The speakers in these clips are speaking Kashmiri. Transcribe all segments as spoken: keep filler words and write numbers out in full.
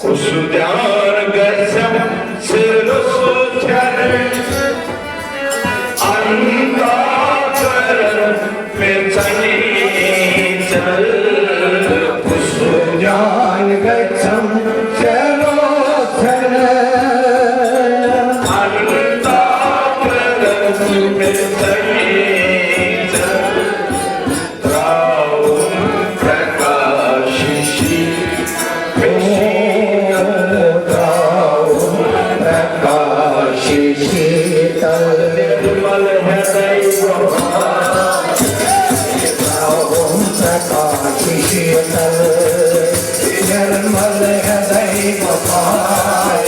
کُس دیان گژھٮ۪م ژٕ روٚس کھٮ۪ن، اندھا کرن پہ ژنی ژل۔ کُس دیان گژھٮ۪م ژٕ روٚس کھٮ۪ن، اندھا کرن پہ ژنی ژل۔ تراوُن پرکاش شیٖتل، تراوُن پرکاش شیٖتل۔ نرمل ہردے گوپال، تراوُن پرکاش شیٖتل، نرمل ہردے گوپال۔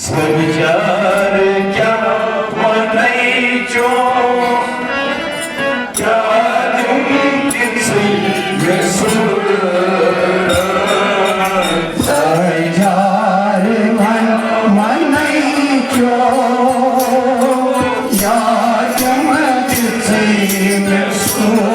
سُہ بِچارٕ کیٛاہ وَنَے چون، کیٛاہ دِمہٕ تِژٕے مےٚ صوٗرت۔ سُہ بِچارٕ وَن-، وَنَے چون، کیٛاہ دِمہٕ تِژٕے مےٚ صوٗرت۔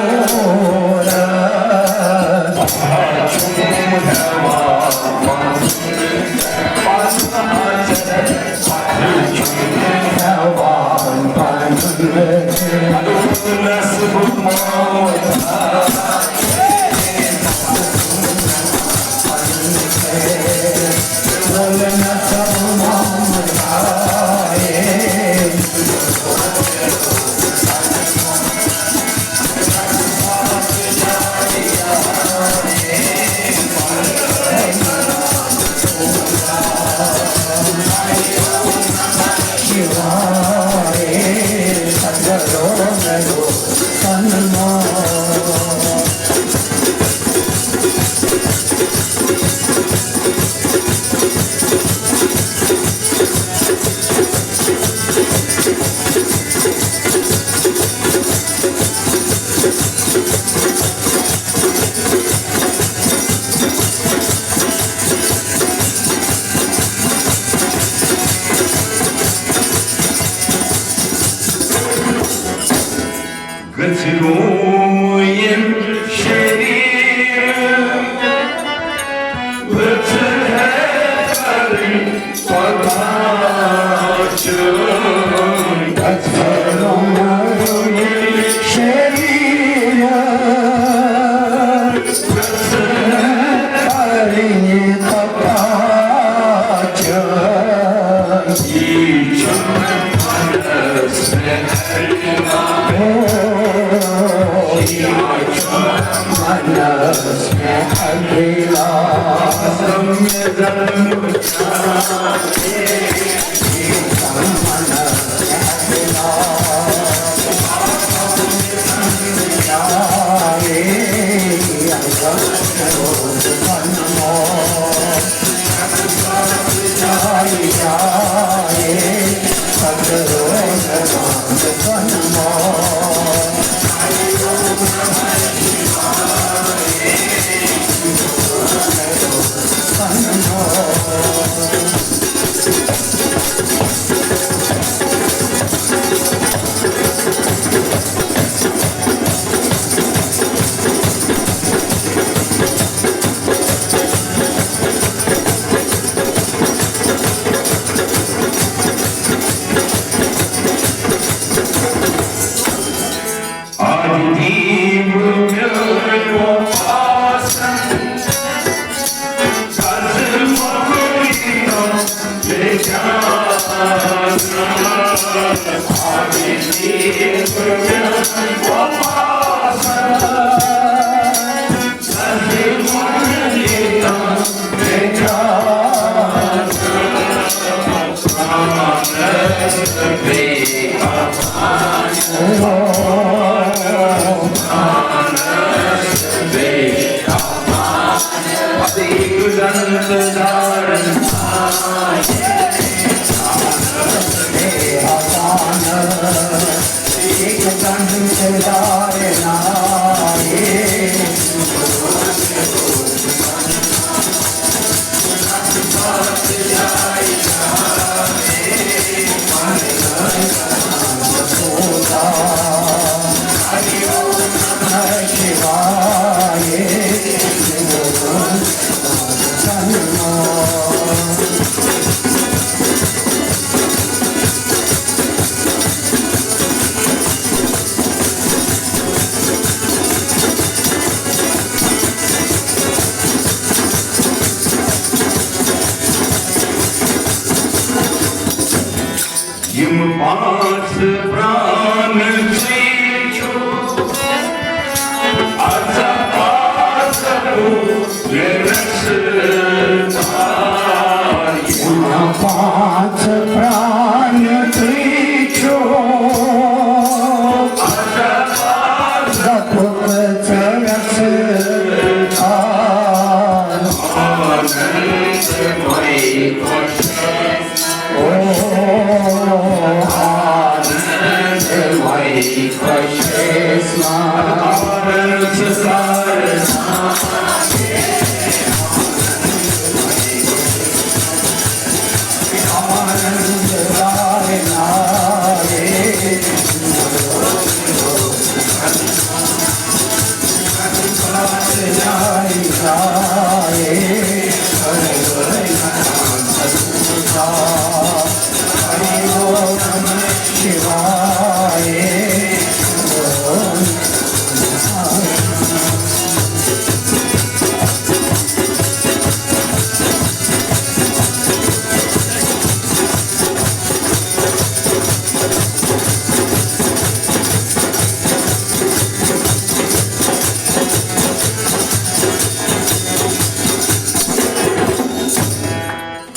گٔژھِو یِم شریٖر لٔژٕر ہٮ۪تھ کَرٕنۍ پَتاچٲنۍ۔ گٔژھِو یِم شریٖر لٔژٕر ہٮ۪تھ کَرٕنۍ پَتاچٲنۍ۔ یی چھُ یِم پانٛژھ پرٛان ژٕے چھُکھ، اَژ پانٛژھ پانٛژھ پرٛان تُہۍ چھِو، دَپُک ژٕ یَژھ آنند مَے خۄش۔ او آنند مَے خۄش ٲسۍ ما۔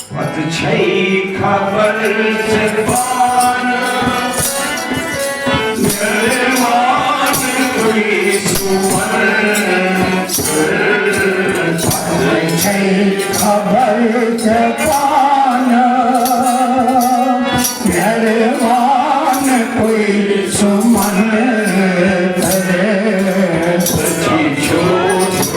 پتہٕ چھے خبر ژےٚ پانہٕ، مہربان تُہۍ سُمن۔ پتہٕ چھے خبر ژےٚ پانہٕ، مہربان تُہۍ سُمن۔ ژٕ چھُکھ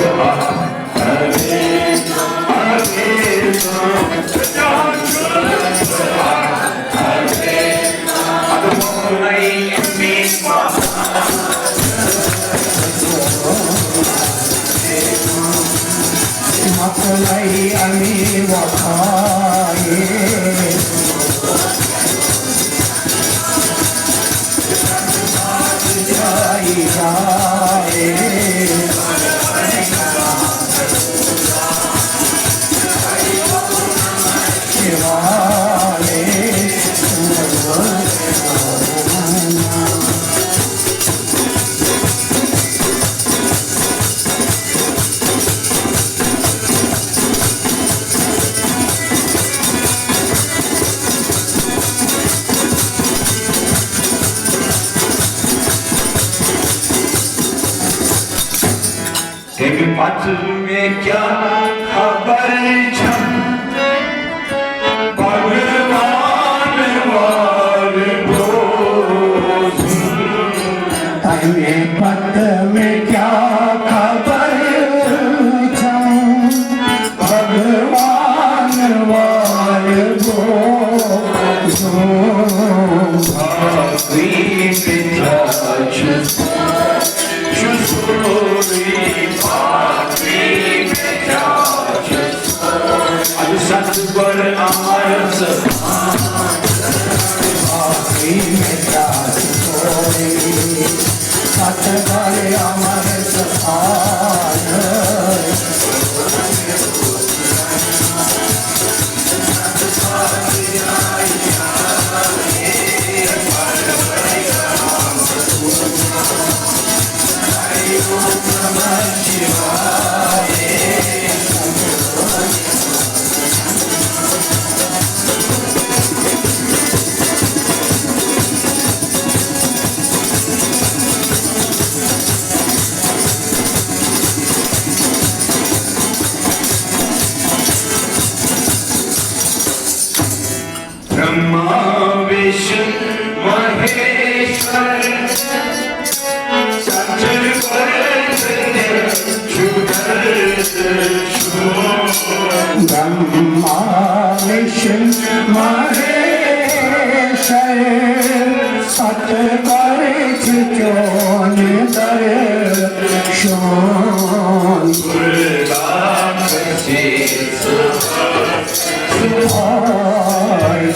مۄکلے اَمی وفایہِ۔ تَمہِ پتہٕ مےٚ کیٛاہ خبر چھم، بھگوان وارٕ بوزُن۔ تَمہِ پتہٕ مےٚ کیٛاہ خبر چھم، بھگوان وارٕ بوزُن۔ باقٕے تہِ کیٛاہ چھُ، چھُ سورُے باقٕے تہِ کیٛاہ چھُ۔ اَدٕ ستہٕ بَر اَمر ژٕ باقٕے تہِ کیٛاہ چھُ سورُے۔ ستہٕ بَر اَمر ژٕ پانَے۔ ब्रह्मा विष्णु महेश्वर, सचराचर ब्रह्मा विष्णु महेश्वर, सचराचर चोन दर्शन। दुर्गा कचे सुहास,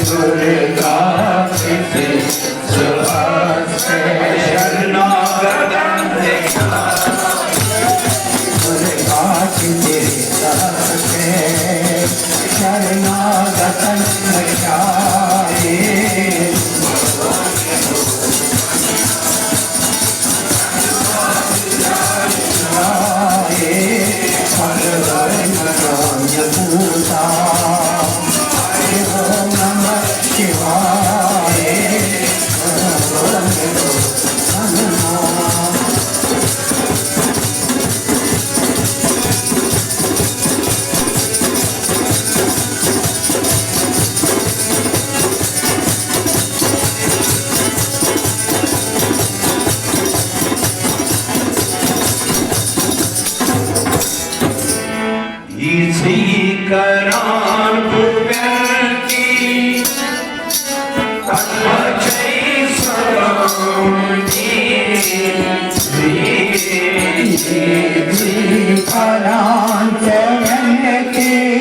दुर्गा कचे सुहास, शरणागत दुर्गा कचे सुहास, शरणागत रक्षाए। یِژھٕے کران بہٕ ویٚنتی، تَتھ پَتہٕ چھَے سلامتی۔ یِژھٕے کران ژےٚ ویٚنتی،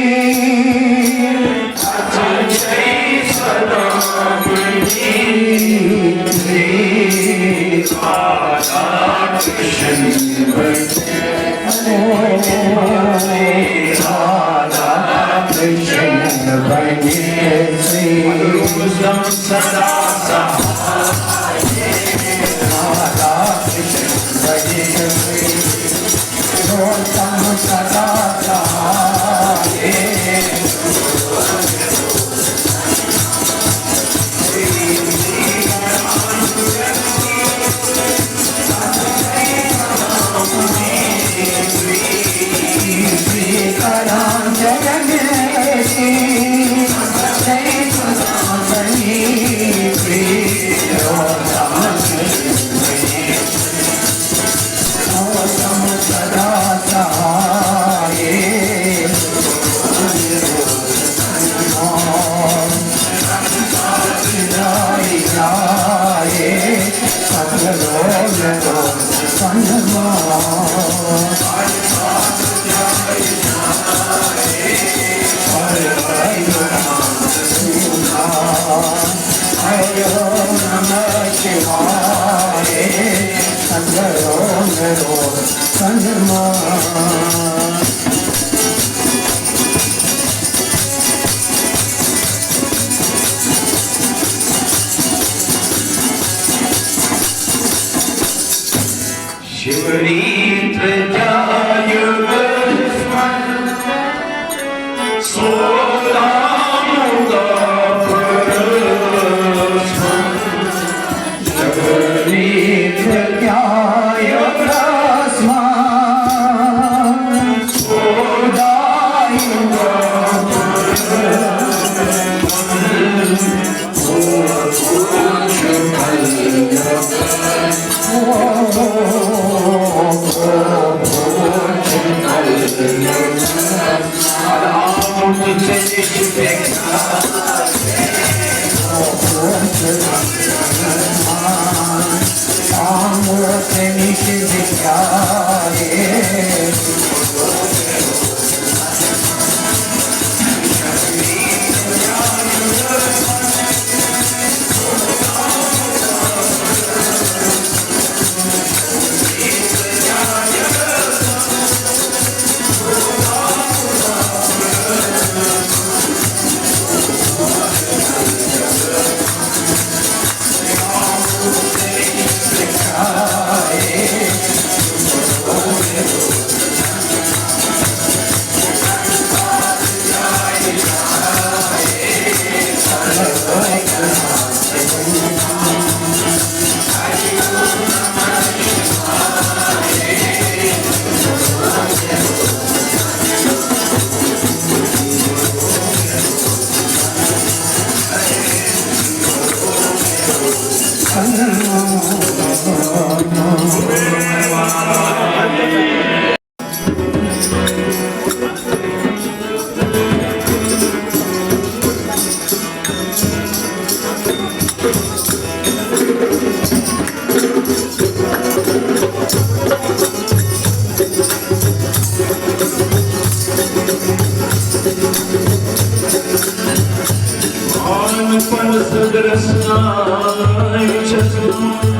رسناے چھس بہٕ۔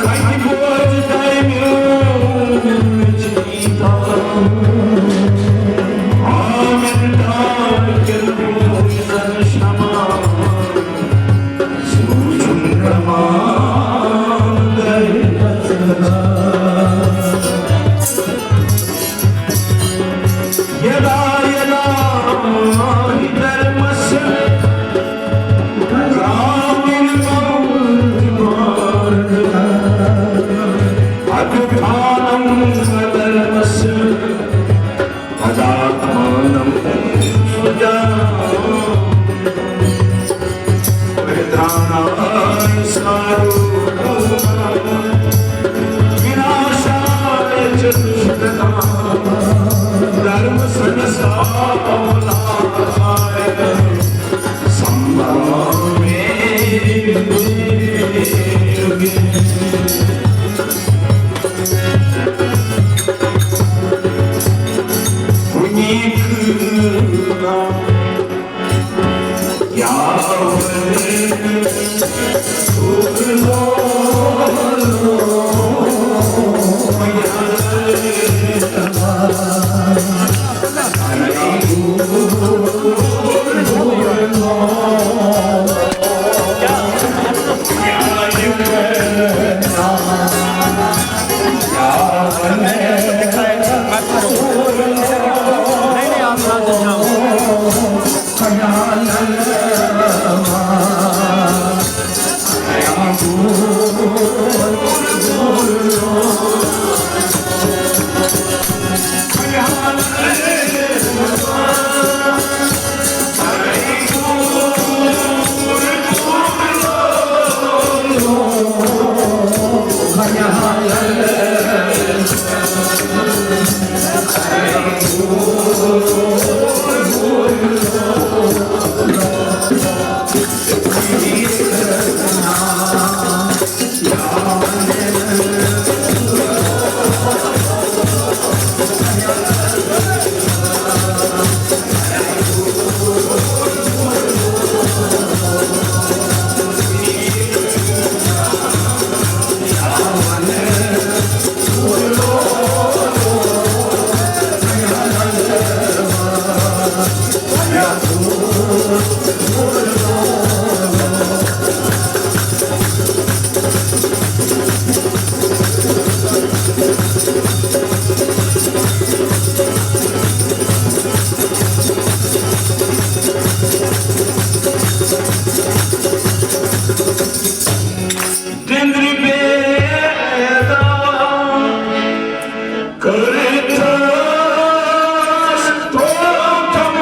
کتہِ بوزٕ تۄہہِ میون چیٖتا؟ آمن ڈار کٮ۪ن بوزن شمع۔ سوٗنٛچُن رمان گرِ گژھنا۔ یدا یدا ہی دھرمس گرامین بھوتی بھارت، ادھیانم دھرمس تدا آتمانم سجا۔ پریترانای سارو بھوتانم، وناشای چ دشکرتام، دھرم سنستھاپناتھای سمبھاوے یوگے یوگے۔ دِندرِ بیدار کٔرِتھ توتم۔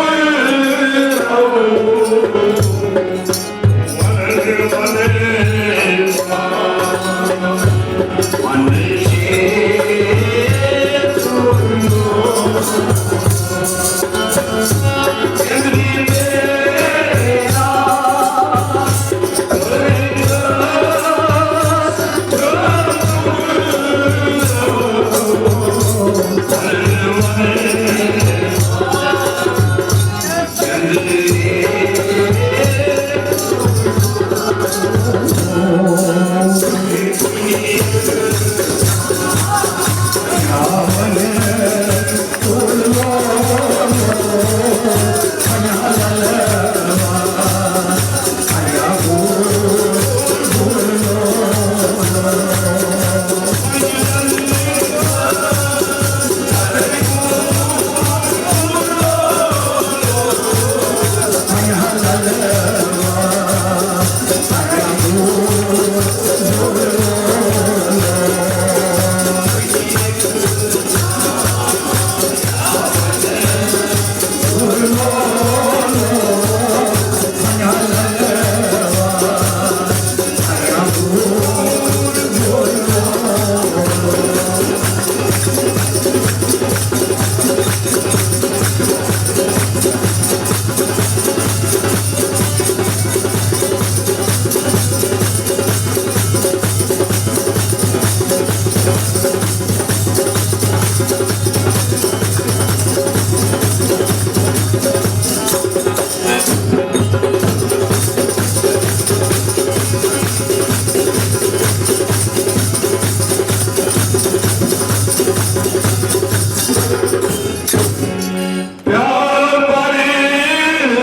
پیار پرہیز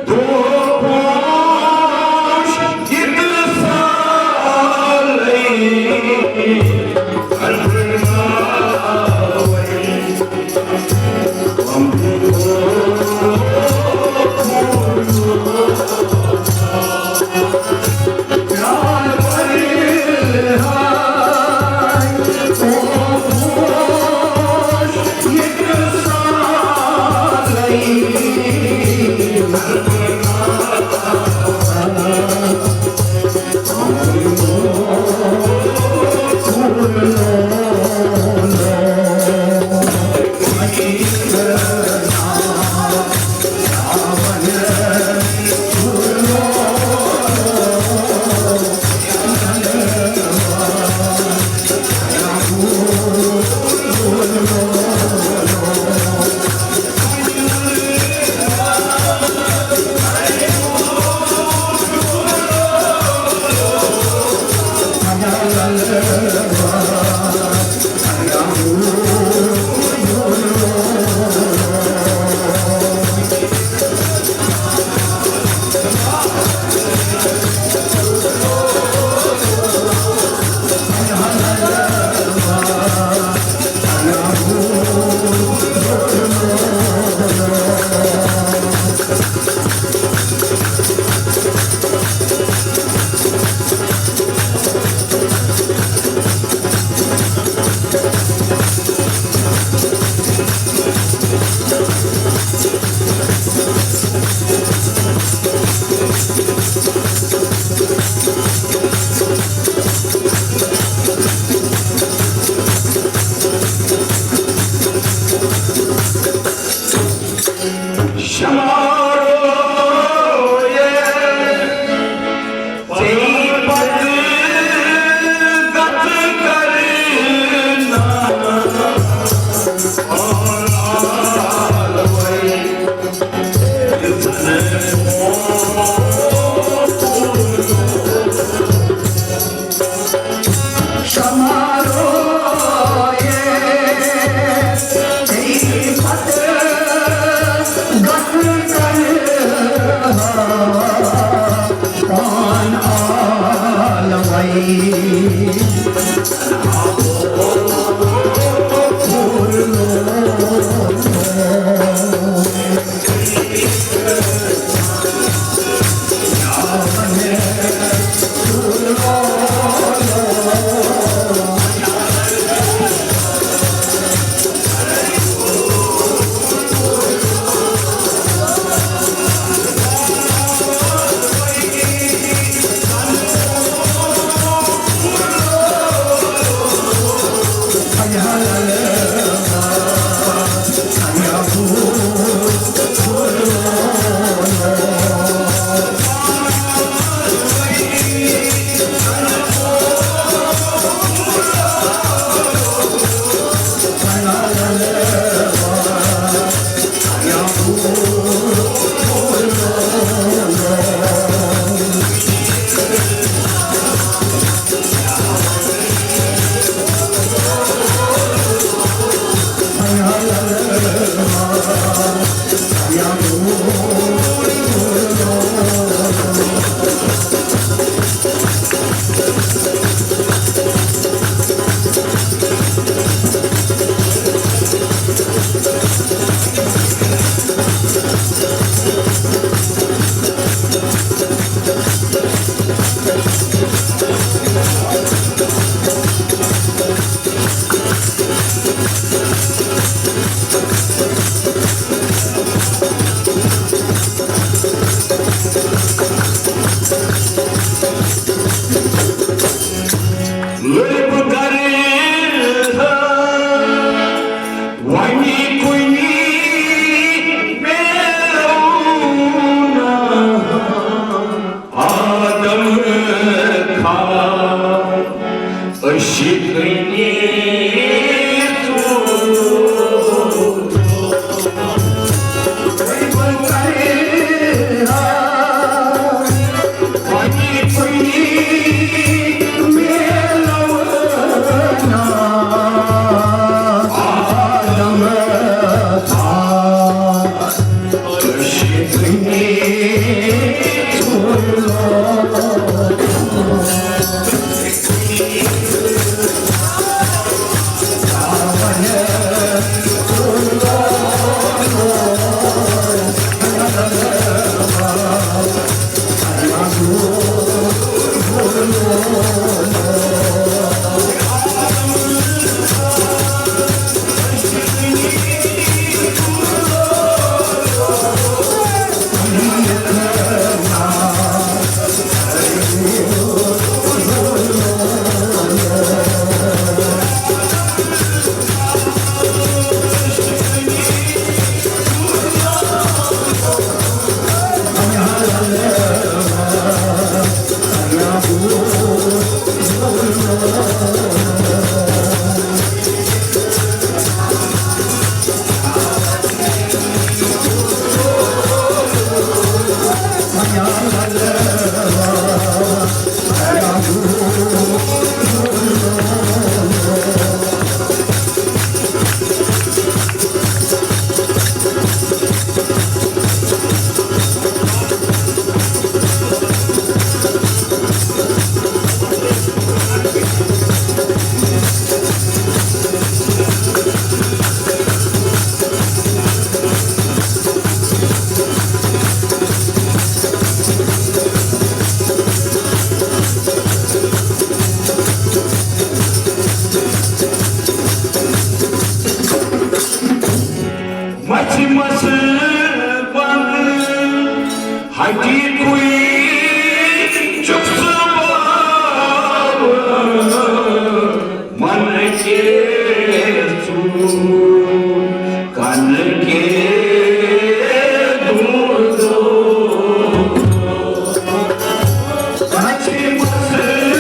دو پوش یہِ تہٕ سالے۔ شمارو یہ ژے پتہٕ کتھ کرنا۔ شمارو یہ ژے پتہٕ گژھ کر پان آلوے۔ لُلہِ بہٕ گرِ وۄنۍ کُنہِ پیوٚو نہٕ آدم کھا أشی کٔنی ژوٗر۔ اَتھِ منٛز پَنہٕ ہَٹی کُے چھُکھ ژٕ باوان، من کے ژوٗر کَن کے دوٗر۔ اَتھِ منٛز پَنہٕ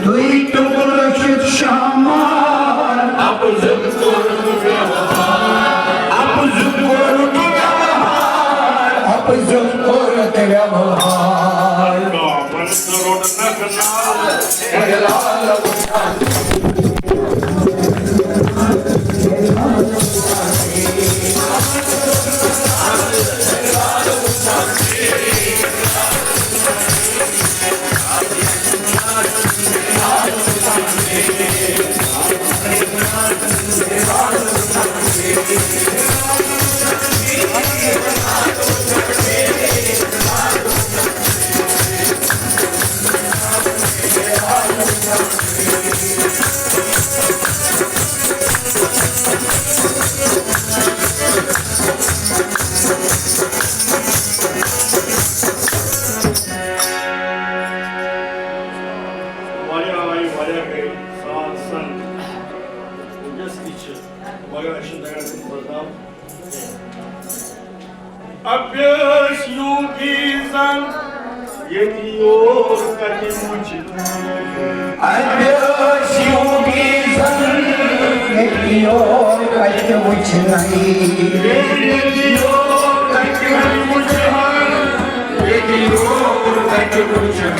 دوٚیِم ٹُکرٕ چھُ شامار۔ اَپزُک کوٚرُکھ ویوہار، اَپزُک کوٚرُکھ ویوہار، اَپزُک کوٚرُکھ ویوہار۔ واریاہ آیہِ، واریاہ گٔے، سان سان۔ وٕنکیٚس تہِ چھِ، مگر اَسہِ چھُنہٕ تَگان تِم بوزناوُن۔ اَپیٲسۍ یوٗ بی زَن ییٚتہِ یور کَتہِ وٕچھِ۔ اَپیٲسۍ یوٗ بی زَن ییٚتہِ یور کَتہِ وٕچھِ نَے۔ ییٚتہِ یور کَتہِ وٕچھِ ہا، ییٚتہِ یور کَتہِ وٕچھِ ہا۔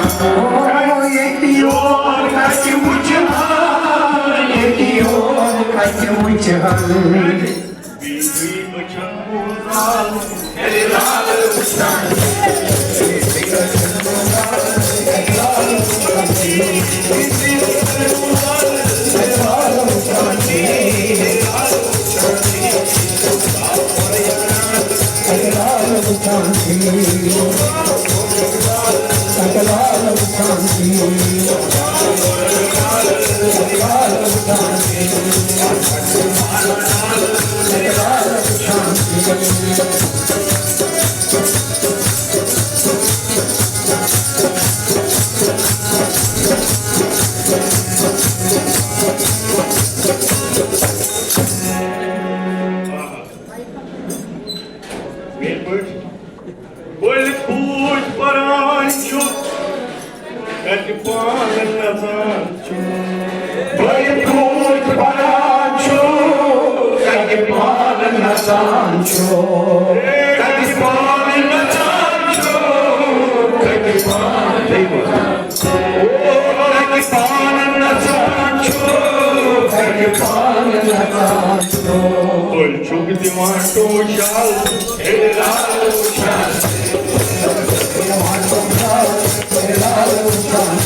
یِتھ پٲٹھۍ بٔلۍ پوٗتۍ پران چھُ، کتہِ پانہٕ نژان چھُ۔ بٔلۍ پوٗتۍ پران چھُ، کتہِ پانہٕ نژان چھُ۔ کتہِ پانہٕ نژان چھُ، کتہِ پانہٕ تَتہِ پانہٕ نژان چھُ، تَتہِ پانہٕ نژان چھُ۔ تُہۍ چھُکھ دِوان ٹوٗشل، ہے لال وُچھان۔ دِوان ٹوٗشل، ہے لال وُچھان۔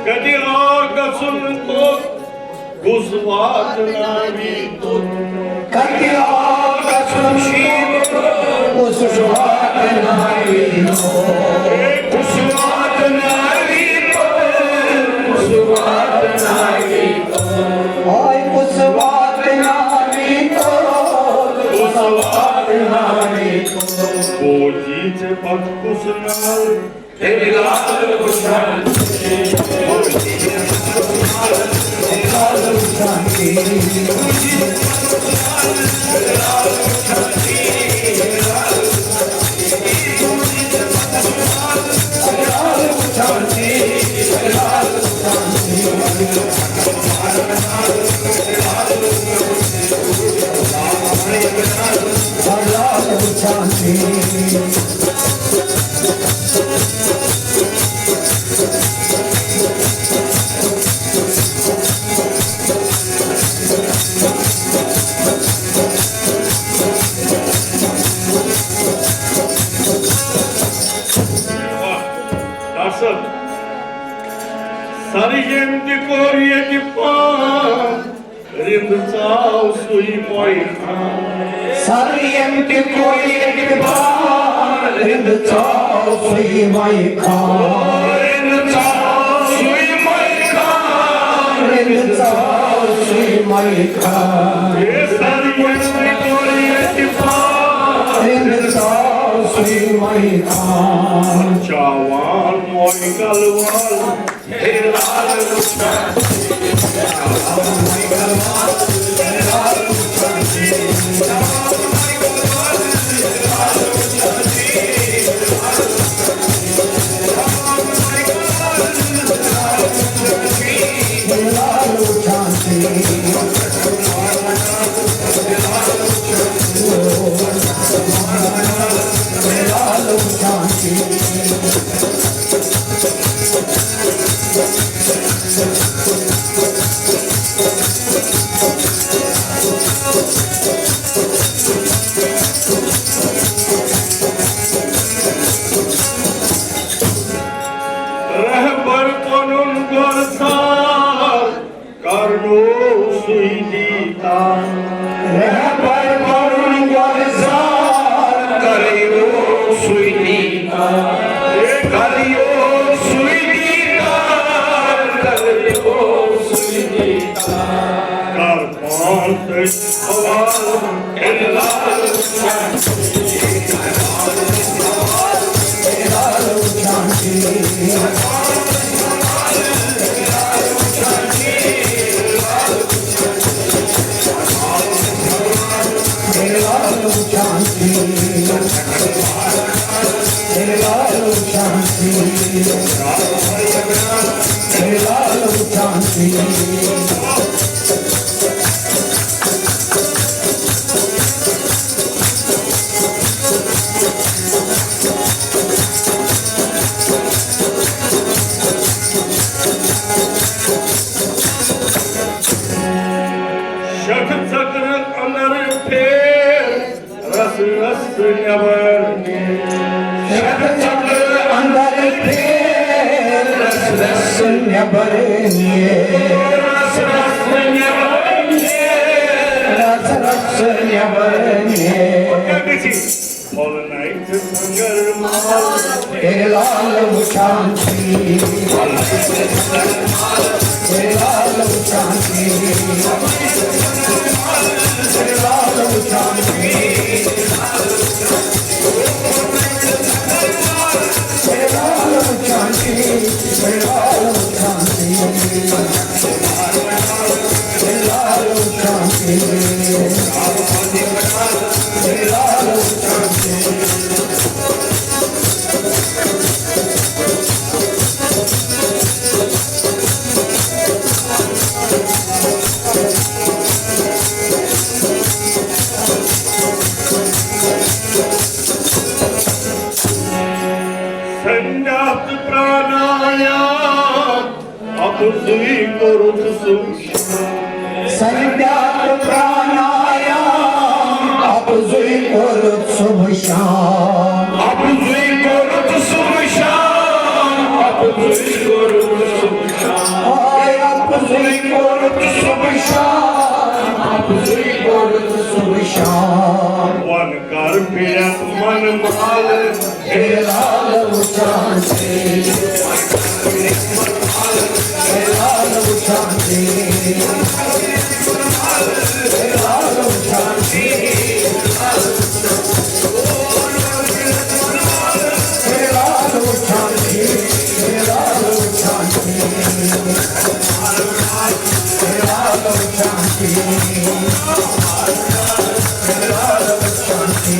کتہِ آو گژھُن توٚت، کُس واتناوِ توٚت؟ کتہِ آو گژھُن شیٖن، کُس واتناوِ توٚت؟ کُس واتناوِ توٚت؟ کُس واتناوِ توٚت؟ ہاے کُس واتناوِ توٚت؟ کُس واتناوِ توٚت؟ بوزی ژےٚ پتہٕ کُس ناو؟ ڈاکٹر صٲب، سر ییٚمۍ تہِ کوٚر ییٚتہِ پان، رِنٛد ژاو سُے مۄے خان۔ سر ییٚمۍ تہِ کوٚر ییٚتہِ پان، رِنٛد ژاو سُے مۄے خان۔ رِنٛد ژاو سُے مۄے خان۔ رِنٛد ژاو سُے مۄے خان۔ ہے سر ییٚمۍ تہِ کوٚر ییٚتہِ پان۔ رِنٛد ژاو سُے مۄے خان۔ چاوان مۄے کلوار۔ رہبر پنُن گۄڈٕ سار کرنو سُے دیٖدار۔ رہبر پنُن گۄڈٕ سار کرنو سُے دیٖدار۔ کرنو سُے دیٖدار، کرنو سُے دیٖدار۔ کر پان تٔمۍ حوالہٕ۔ हे लाल शांति, हे लाल शांति। شیخ چکر اندر پھیر، رس رس نٮ۪بر نیر۔ شیخ چکر اندر پھیر، رس رس نٮ۪بر نیر۔ رس رس نٮ۪بر نیر۔ رس رس نٮ۪بر نیر۔ پکا گژھِ۔ مولنایہِ تہٕ سنگر مال۔ اے لال وُچھان چھی۔ اے لال وُچھان چھی۔ اے لال وُچھان چھی۔ اے لال وُچھان چھی۔ اے لال وُچھان چھی۔ سنڈا تہٕ پرانایام، اَپزُے کوٚرُتھ سُہ وٕچھان۔ سنڈا تہٕ پرانایام، اَپزُے کوٚرُتھ سُہ وٕچھان۔ اَپزُے کوٚرُتھ سُہ وٕچھان، اَپزُے کوٚرُتھ سُہ وٕچھان۔ آے اَپزُے کوٚرُتھ سُہ وٕچھان، اَپزُے کوٚرُتھ سُہ وٕچھان۔ وَن کر پٮ۪ٹھ من مال۔ اے لال وُچھان چھی۔ اے لال وُچھان چھی۔ اے لال وُچھان چھی۔ اے لال وُچھان چھی۔ اے لال وُچھان چھی۔ اے لال وُچھان چھی۔ اے لال وُچھان چھی۔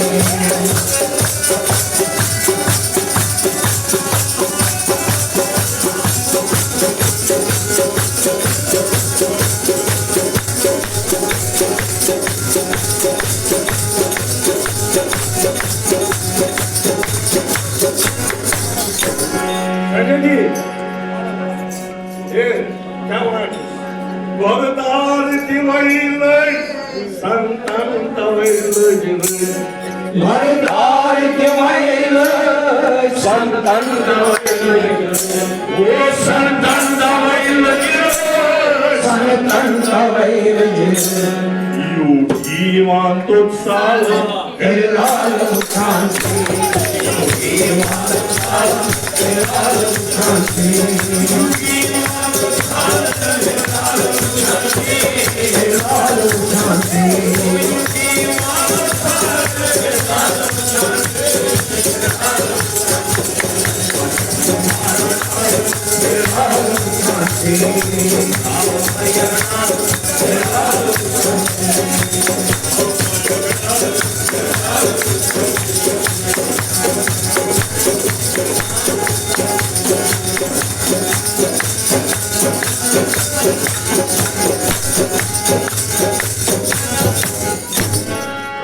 اچھا جی، اے، کیٛاہ وَنان چھُس؟ گۄڈٕ دار تہِ وَے لٔگۍ، سنتن توے لٔگۍ رٔلۍ۔ گۄڈٕ دار تہِ وَے لٔگۍ، سنتن توے لٔگۍ رٔلۍ۔ او سنتن توے لٔگۍ رٔلۍ۔ سنتن توے لٔگۍ رٔلۍ۔ یوٗ یِوان توٚت سالہٕ۔ اے لال وُچھان چھی۔ اے لال وُچھان چھی۔ اے لال وُچھان چھی۔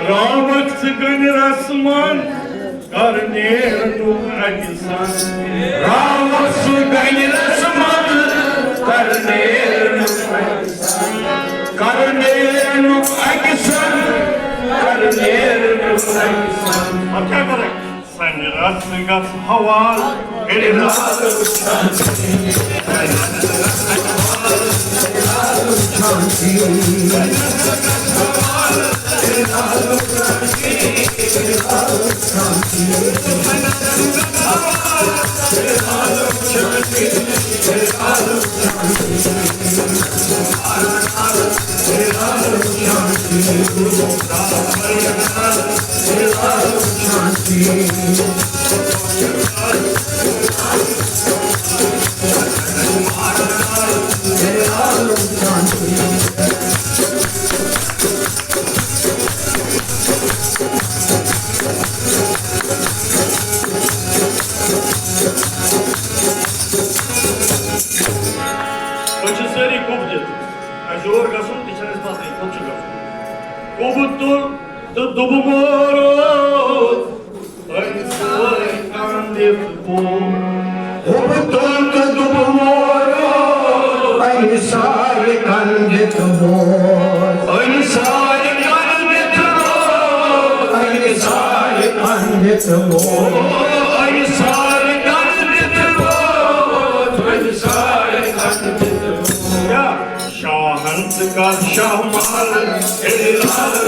راوکھ ژٕ گٔنۍ رسمن، کر نیرنُک اَکہِ سنٛد۔ راوس گنہِ رس منٛز، کر نیرنُک اَکہِ سنٛد۔ کر نیرنُک اَکہِ سنٛد، کر نیرنُک اَکہِ سنٛد۔ پتہٕ کیٛاہ کرکھ؟ سنہِ رس گژھ حوال۔ اے لال وُچھان چھی۔ اے لال وُچھان چھی۔ یور گژھُن تہِ چھُنہٕ اَسہِ پَتہٕے، کوٚت چھُ گژھُن۔ گوٚو بہٕ تُل تہٕ دوٚبہٕ مورُس، أمۍ سارِ کَنٛدِتھ بوز۔ گوٚو بہٕ تُل تہٕ دوٚبہٕ مورُس، أمۍ سارِ کَنٛدِتھ بوز۔ أمۍ سارِ کَنٛدِتھ بوز۔ أمۍ سارِ کَنٛدِتھ بوز۔ أمۍ سارِ کَنٛدِتھ بوز۔ أمۍ سارِ کَنٛدِتھ بوز۔ کیٛاہ؟ شاہن ژٕ کر شاہ مال، ہے لال۔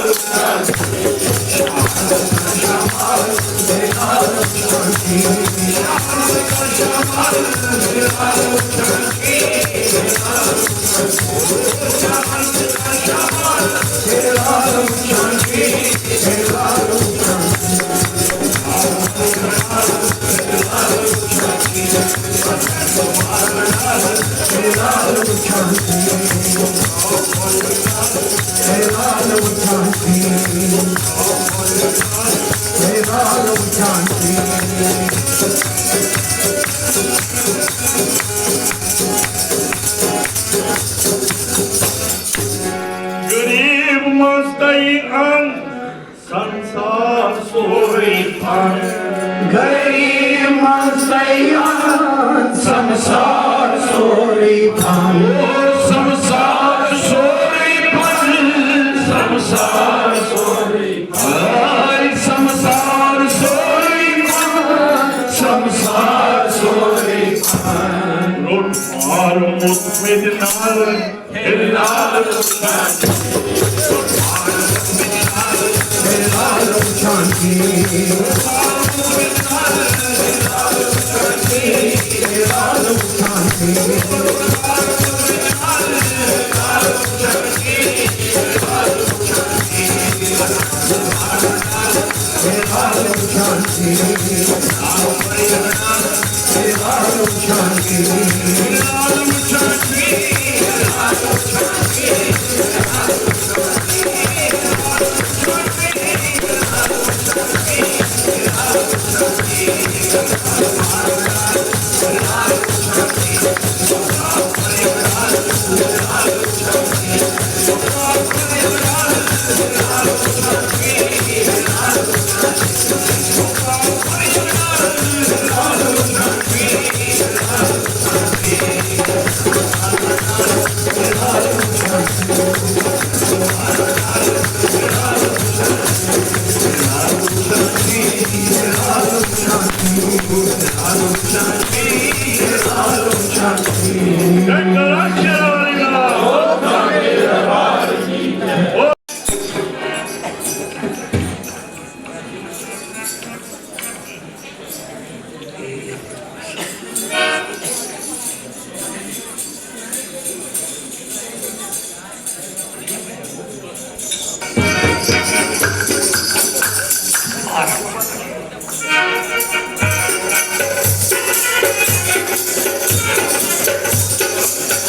غریب منٛز تۄہہِ اَن سنسار سورُے پھن۔ غریب منٛز تۄہہِ اَن سنسار سورُے پھن۔ سنسار سورُے پھن، سنسار سورُے پھن۔ سنسار سورُے پھن، سنسار سورُے پھن۔ روٚٹ مارمُت مےٚ تہِ نار۔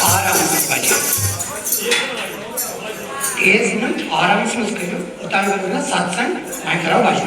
آرام سان بچہِ۔ تیز نہٕ، آرامس منٛز کٔرِو، اوٚتام کرو نہ ستسنگ، وۄنۍ کرو بجن۔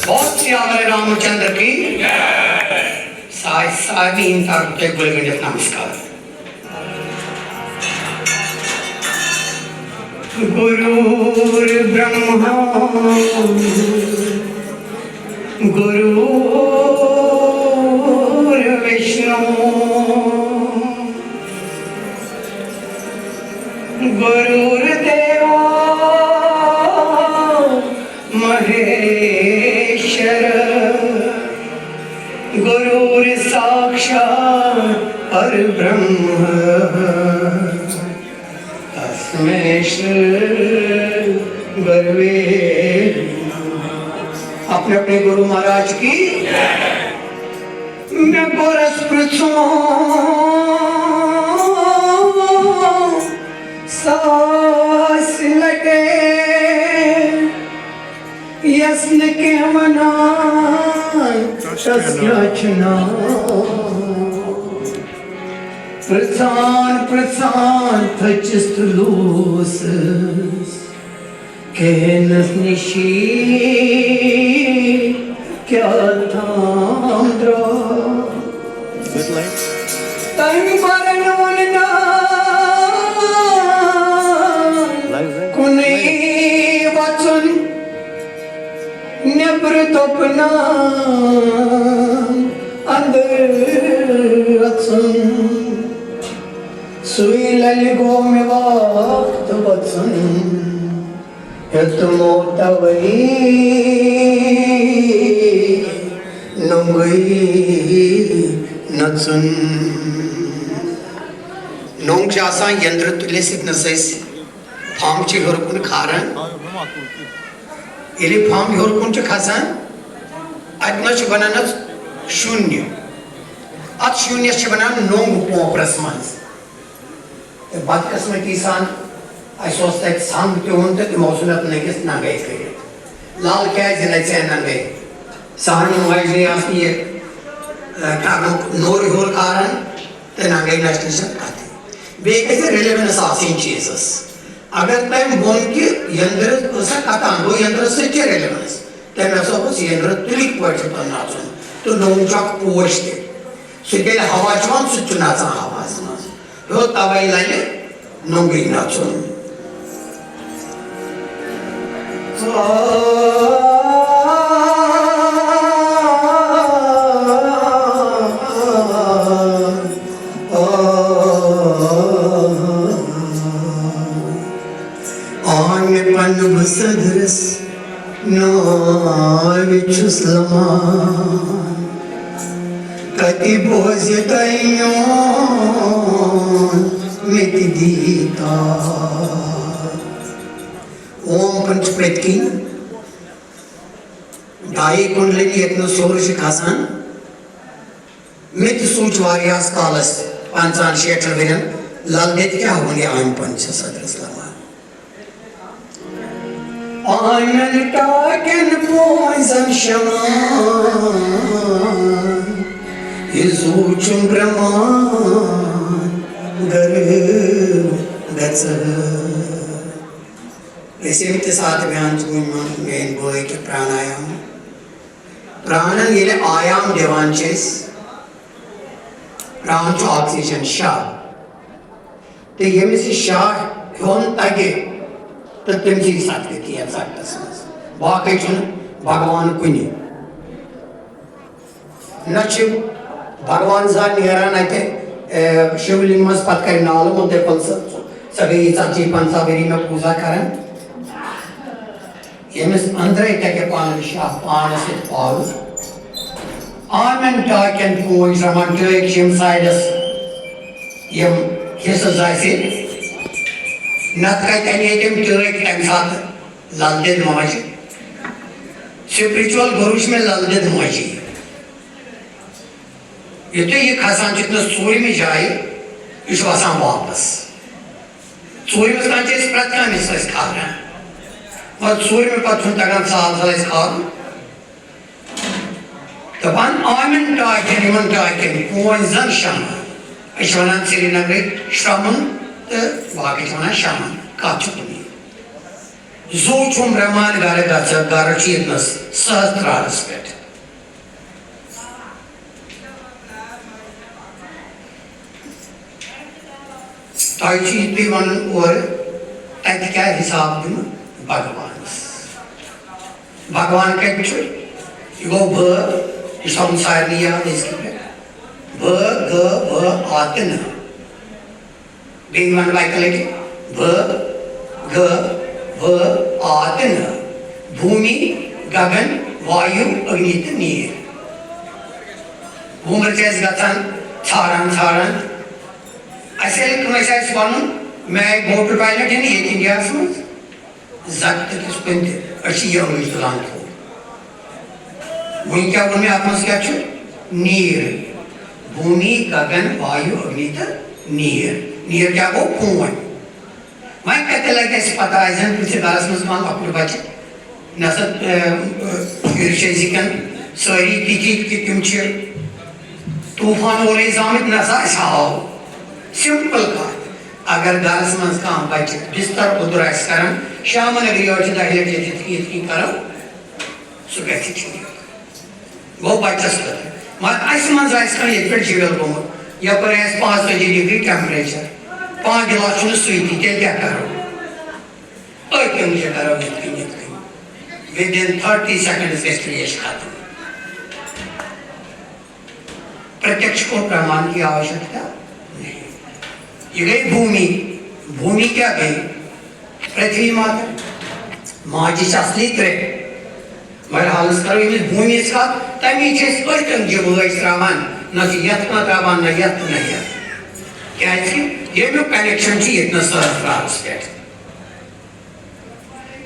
بہت سی آور رامچندر کی سائے سائے بھی انسان کو ٹیک بولے گنجت نمسکار۔ गुरुर्ब्रह्मा गुरुर्विष्णु गुरुर्देवो महेश्वर गुरुर्साक्षात् परब्रह्म तस्मै श्री गुरवे नमः। आप اپنے گرو مہاراج کی۔ مےٚ کوٚرُس پرٛژھُن ساسہِ لٹہِ، یس نہٕ کینٛہہ ونان، تس کیٛاہ چھُ ناو؟ پرٛژھان پرٛژھان تھٔچِس تہٕ لوٗسُس کینس نِشی کیٛاہ تام درٛاو۔ تٔمۍ برن ووٚن نا کُنُے وژُن، نیبرٕ توٚپ نا اندر اژُن۔ سُے للہِ گوٚو مےٚ وقت وژُن، ہیوٚتمو توے نوٚنگٕے نژُن۔ نوٚنگ چھِ آسان یندرٕ تُلِس ییٚتہِ نَس أسۍ پھمب چھِ ہیوٚر کُن کھاران۔ ییٚلہِ پھمب ہیوٚر کُن چھِ کھسان، اَتہِ نَس چھِ بنان حظ شوٗنیہِ۔ اَتھ شوٗنیَس چھِ وَنان نوٚنگ پوپرَس منٛز۔ تہٕ بدقسمتی سان اَسہِ اوس تَتہِ سنٛگ تہِ اوٚن تہٕ تِمو ژھُن اَتھ نٔگِس ننٛگَے کٔرِتھ۔ لَل کیٛازِ نَژِ ہا ننٛگَے؟ سانہِ ماجہِ آسہٕ نہٕ یہِ، ٲ، کَرنُک نوٚر ہیوٚر کارَن تہٕ ننٛگَے نَژنٕچ چھَنہٕ کَتھٕے۔ بیٚیہِ گژھِ relevance آسٕنۍ چیٖزَس۔ اگر تٔمۍ ووٚن کہِ یٔنٛدرٕ ٲسا کَتان، گوٚو یٔنٛدرَس سۭتۍ کیٛاہ relevance؟ تٔمۍ ہسا اوس یٔنٛدرٕ تُلِکۍ پٲٹھۍ یوٚتَن نَژُن۔ تہٕ نوٚنٛگ چھُ اَکھ پوش تہِ۔ سُہ ییٚلہِ ہوا چھُ یِوان، سُہ تہِ چھُ نَژان ہواہَس منٛز۔ ہیوٚت تَوَے لَلہِ نوٚنٛگٕے نَژُن۔ آن مےٚ پنہٕ بہٕ صدرس ناوِ چھُس لمان۔ کتہِ بوزِ تۄہہِ میون مےٚ تہِ دیٖدار؟ اوم پن چھُ پٔتۍ کِنۍ ڈایہِ کُنڈلنی ییٚتہِ نہٕ سورُے چھُ کھسان۔ مےٚ تہِ سوٗنٛچ واریاہس کالس، پنٛژاہن شیٹھن ؤرین، لل دٮ۪د کیٛاہ وَنہِ آمہِ پنہٕ چھِ صدرس لمان۔ آمٮ۪ن ٹاکٮ۪ن پونٛزن شمان، یہِ زُو چھُم برٛمان گرٕ گژھان۔ أسۍ ییٚمہِ تہِ ساتہٕ بیٚہوان چھِ، وۄنۍ وَنہٕ میٛٲنۍ بٲے کہِ پرٛانایام۔ پرٛانَن ییٚلہِ آیام دِوان چھِ أسۍ، پرٛان چھُ oxygen شاہ۔ تہٕ ییٚمِس یہِ شاہ ہیوٚن تَگہِ، تہٕ تٔمۍ سٕے ساتہٕ گٔے کینٛہہ ژَٹنَس منٛز۔ باقٕے چھُنہٕ بھگوان کُنہِ۔ نہ چھِ بھگوان زانٛہہ نیران اَتہِ، اے، شِولِنٛگ منٛز پَتہٕ کَرِ نالہٕ، ووٚن تٔمۍ، "پَنٛژاہ، ژٕ، ژےٚ گٔیی ژَتجی پنٛژاہ ؤری مےٚ پوٗزا کَران۔" ییٚمِس أنٛدرَے تَگہِ پانَس، پانَس سۭتۍ پاوُر۔ آمٮ۪ن ٹاکٮ۪ن پوش رَمان ٹٲکۍ چھِ یِم سایڈَس، یِم حِصَس آسہِ۔ نَتہٕ کَتہِ اَنے تٔمۍ ٹٲکۍ تَمہِ ساتہٕ لَل دٮ۪د ماجہِ؟ Spiritual گُروٗ چھُ مےٚ لَل دٮ۪د ماجی۔ یُتھُے یہِ کھسان چھُ ییٚتنَس ژوٗرمہِ جایہِ، یہِ چھُ وَسان واپَس۔ ژوٗرمِس تام چھِ أسۍ پرٛٮ۪تھ کانٛہہ حِصہٕ أسۍ کھالان، مگر ژوٗرمہِ پَتہٕ چھُنہٕ تَگان سہل سہل اَسہِ کھالُن۔ دَپان آمٮ۪ن ٹاکٮ۪ن، یِمَن ٹاکٮ۪ن پونٛسہٕ زَن شَمَن۔ أسۍ چھِ وَنان سرینگرٕکۍ شرٛمُن تہٕ باقٕے چھِ وَنان شَمَن۔ کَتھ چھِ کُنی۔ زُو چھُم برٛہمان گَرٕ گژھٕ، گَرٕ چھُ ییٚتنَس سہٕ ترٛارَس پٮ۪ٹھ۔ تۄہہِ چھُ یہِ تُہۍ وَنُن اورٕ، تَتہِ کیٛاہ حِساب دِمہٕ بھگوانَس؟ بھگوان کَتہِ چھُ؟ یہِ گوٚو بھٲ، یہِ چھُ تھاوُن سارنٕے یاد أزکہِ پٮ۪ٹھ۔ بھٲ، گٲ، وٲ، آ تہٕ نٲ۔ بیٚیہِ وَنہٕ بہٕ اَکہِ لَٹہِ، بھٲ، گٲ، وٲ، آ تہٕ نٲ۔ بھوٗمی، گگن، وایو، اگنی تہٕ نیٖر۔ وُمبر چھِ اَسہِ گژھان ژھاران ژھاران۔ اَسہِ ییٚلہِ کٲنٛسہِ آسہِ وَنُن، مےٚ آیہِ موٹر پایلٹ ہٮ۪نہٕ ییٚتہِ اِنڈیاہَس منٛز، زَتہِ تہٕ کِس کُنہِ تہِ، أسۍ چھِ یہِ أنٛگٕج تُلان تھوٚد۔ وۄنۍ کیٛاہ ووٚن مےٚ اَتھ منٛز کیٛاہ چھُ؟ نیٖر۔ بھوٗمی، گگن، وایو، اگنی تہٕ نیٖر۔ نیٖر کیٛاہ گوٚو؟ خوٗن۔ وۄنۍ کَتہِ لَگہِ اَسہِ پَتہ؟ اَسہِ زَن کُنہِ گَرَس منٛز کانٛہہ لۄکُٹ بَچہٕ، نہ سا، اَ، اَ، شُرۍ چھِ أزِکٮ۪ن سٲری تِتھی کہِ تِم چھِ طوٗفان اورَے زامٕتۍ، نہ سا اَسہِ ہاو۔ سِمپٕل کَتھ، اگر گَرَس منٛز کانٛہہ بَچہٕ بِستَر اوٚدُر آسہِ کَران، شامَن اگر یورٕ چھِ دَہہِ لَٹہِ یِتھ کٔنۍ یِتھ کٔنۍ کَرو، سُہ گژھِ ٹھیٖک۔ گوٚو بَچَس خٲطرٕ۔ مگر اَسہِ منٛز آسہِ کانٛہہ ییٚتہِ پٮ۪ٹھ جِوٮ۪ل گوٚمُت، یَپٲرۍ آسہِ پانٛژتٲجی ڈگری ٹٮ۪مپریچَر، پانٛژھ گِلاس چھُنہٕ سُے تہِ، تیٚلہِ کیٛاہ کَرو؟ أتھۍ أنٛدرِ کَرو یِتھ کٔنۍ، یِتھ کٔنۍ۔ Within thirty seconds گژھِ ترٛیش ختم۔ پرتیکش کو پرمان کی آوشکتا نہیں۔ یہ گئی بھومی۔ بھومی کیا گئی؟ پرتھوی ماتا۔ ماجہِ چھِ اصلی ترٛےٚ۔ مگر حالس کرو ییٚمِس بھومی ہٕنٛز کتھ، تمی چھِ أسۍ أتھۍ أنٛدجہِ وٲج ترٛاوان، نہ چھِ یتھ کانٛہہ ترٛاوان، نہ یتھ تہٕ نہ یتھ۔ کیازِ کہِ ییٚمیُک connection چھُ ییٚتہِ نس سٲرس راوس پٮ۪ٹھ۔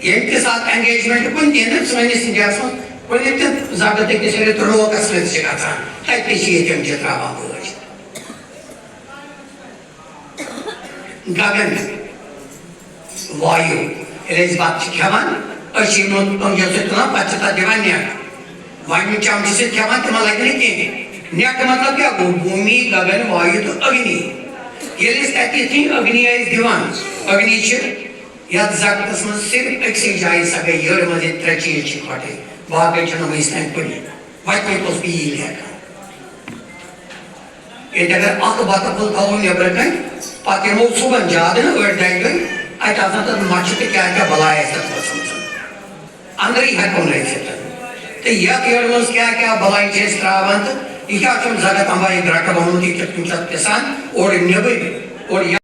ییٚمہِ تہِ ساتہٕ engagement کُنہِ تہِ، ییٚلہِ سٲنِس Indiaہس منٛز کُنہِ تہِ زگہٕ تہٕ کِس ییٚلہِ تہٕ روکس سۭتۍ چھِ گژھان، تتہِ تہِ چھِ ییٚتہِ أنٛدجہِ ترٛاوان وٲج۔ گگن، وایو۔ ییٚلہِ أسۍ بَتہٕ چھِ کھٮ۪وان، أسۍ چھِ یِمو أنٛدجو سۭتۍ تُلان، پَتہٕ چھِ تَتھ دِوان نٮ۪ک۔ وۄنۍ یِم چمچہٕ سۭتۍ کھٮ۪وان، تِمن لَگہِ نہٕ کِہیٖنۍ۔ نٮ۪ک مطلب کیٛاہ گوٚو؟ بھوٗمی، گگن، وایو تہٕ اگنی۔ ییٚلہِ أسۍ تَتہِ یِتھٕے اگنی ٲسۍ دِوان، اگنی چھِ یَتھ زَگتَس منٛز صرف أکسٕے جایہِ، سۄ گٔے یٔڈ منٛز، ییٚتہِ ترٛےٚ چیٖز چھِ کھۄٹھٕے، باقٕے چھِنہٕ وٕنِس تام کُنہِ۔ وۄنۍ کوٚت اوس بیٖل ہٮ۪کان؟ ییٚتہِ اگر اکھ بتہٕ پھوٚل تھاوو نیٚبرٕ کنہِ، پتہٕ یِمو صُبحن زیادٕ نہٕ ٲٹھِ دَہہِ بجہِ، اَتہِ آسن تَتھ مَچھِ تہٕ کیٛاہ کیٛاہ بَلاے آسہِ تَتھ ؤژھمٕژ۔ اَندرٕے ہٮ۪کو نہٕ أژِتھ۔ تہٕ یَتھ یٔڈ منٛز کیٛاہ کیٛاہ بَلاے چھِ أسۍ ترٛاوان تہٕ یہِ کیٛاہ چھُ زَگہٕ تَمبا یہِ گرٛٹہٕ بَنومُت، یہِ کِتھ کٔنۍ چھُ اَتھ پِسان اورٕ نیٚبٕرۍ، اورٕ